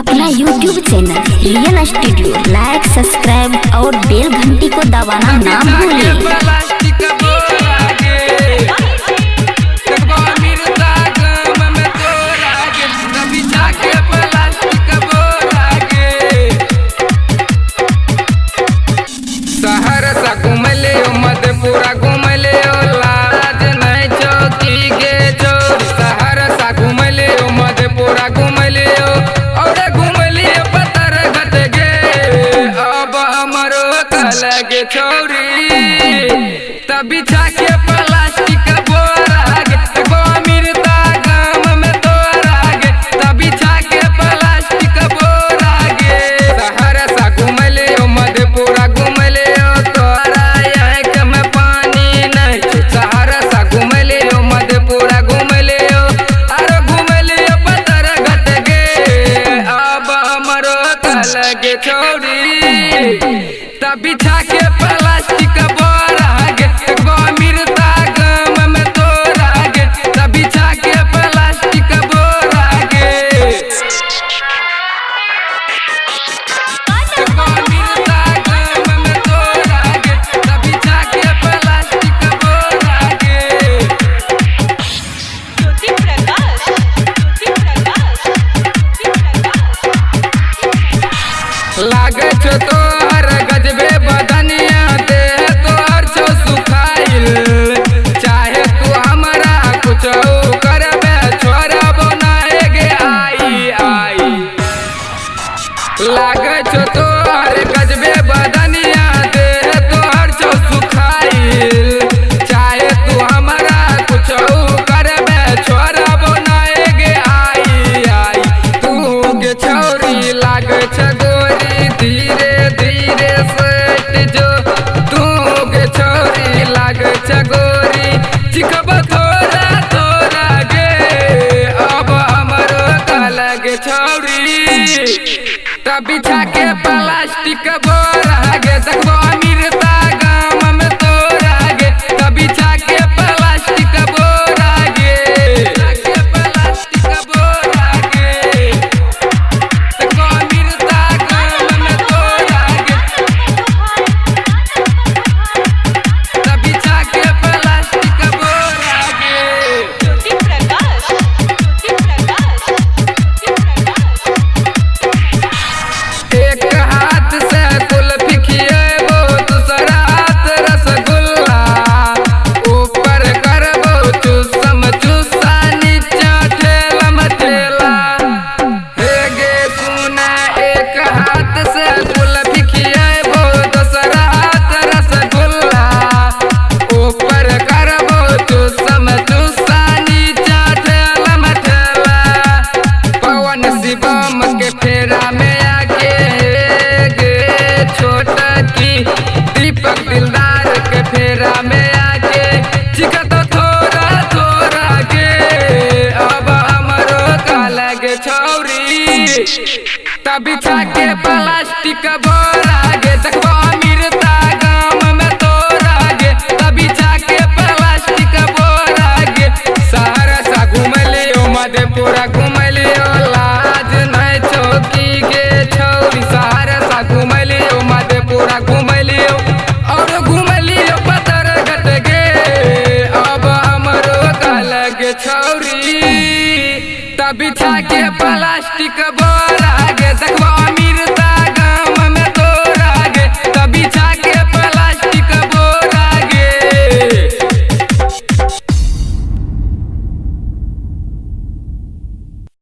अपना YouTube channel real studio like subscribe और बेल घंटी को दबाना ना भूलें। प्लास्टिक बोरा गे देखबो अमीरता गाम में तोरा गे, बिछा के प्लास्टिक बोरा गे। सहरसा घुमलियो मधेपुरा घुमलियो लाज नहीं चौकी गे चोर। सहरसा घुमलियो मधेपुरा घुमलियो और घुमलियो पतर घट गे। अब हमरो लगे छोरी तब बिछा के प्लास्टिक बोरा गे, देखबो अमीरता गाम में तोरा गे, तब बिछा के प्लास्टिक बोरा गे। सहरसा घुमलियो मधेपुरा घुमलियो तोरा आँख में पानी नहीं। सहरसा घुमलियो मधेपुरा घुमलियो आरो घुमलियो पतर घट गे। अब हमरो लगे छोरी तब बिछा के प्लास्टिक बोरा गे, देखबो अमीरता गाम में तोरा गे, तब बिछा के प्लास्टिक बोरा गे। देखबो अमीरता गाम में तोरा गे, तब बिछा के प्लास्टिक बोरा गे। ज्योति प्रकाश, ज्योति प्रकाश, ज्योति प्रकाश। लागे छो तोहर गजबे बदनिया, देह तोहर छो सुखाइल। चाहे तू हमरा कुछ करबे छोड़बो नाहे गे आई आई। लागे छो तोहर गजबे बदनिया, देह तोहर छो सुखाइल। चाहे तू हमरा कुछ करबे छोड़बो नाहे गे आई आई। तू गे छौरी लागे छ गोरी धीरे धीरे सट जो। तू गे छौरी लागे छ गोरी चिखब थोड़ा थोड़ा गे। अब हमरो लगे छौरी तब बिछा के प्लास्टिक बोरा गे, देखबो अमीरता गाम में तोरा गे, तब बिछा के प्लास्टिक बोरा गे। के प्लास्टिक बोरा गे, देखबो अमीरता गाम में तोरा गे, तब बिछा के प्लास्टिक बोरा गे। ज्योति प्रकाश, ज्योति प्रकाश, ज्योति प्रकाश। एक हाथ से कुल्फी खिएबो दूसरा हाथ रसगुल्ला। ऊपर करबो चूसम चूसा नीचा ठेलम ठेला। हे गे सुना एक हाथ से कुल्फी खिएबो दूसरा हाथ रसगुल्ला। ऊपर करबो चूसम चूसा नीचा ठेलम ठेला। पवन शिवम के फेरा में आके गे छोटा की, दीपक दिलदार के फेरा में आके चिखत थोड़ा थोड़ा गे। अब हमरो लगे छौरी तब बिछा के प्लास्टिक बोरा गे, देखबो अमीरता गाम में तोरा गे, तब बिछा के प्लास्टिक बोरा गे। सहरसा घुमलियो मधेपुरा घुमलियो लाज नहीं चौकी गे छौरी। सहरसा घुमलियो मधेपुरा घुमलियो और घुमलियो पतर घट गे। अब हमरो लगे छौरी तब बिछा के प्लास्टिक बोरा गे, देखबो अमीरता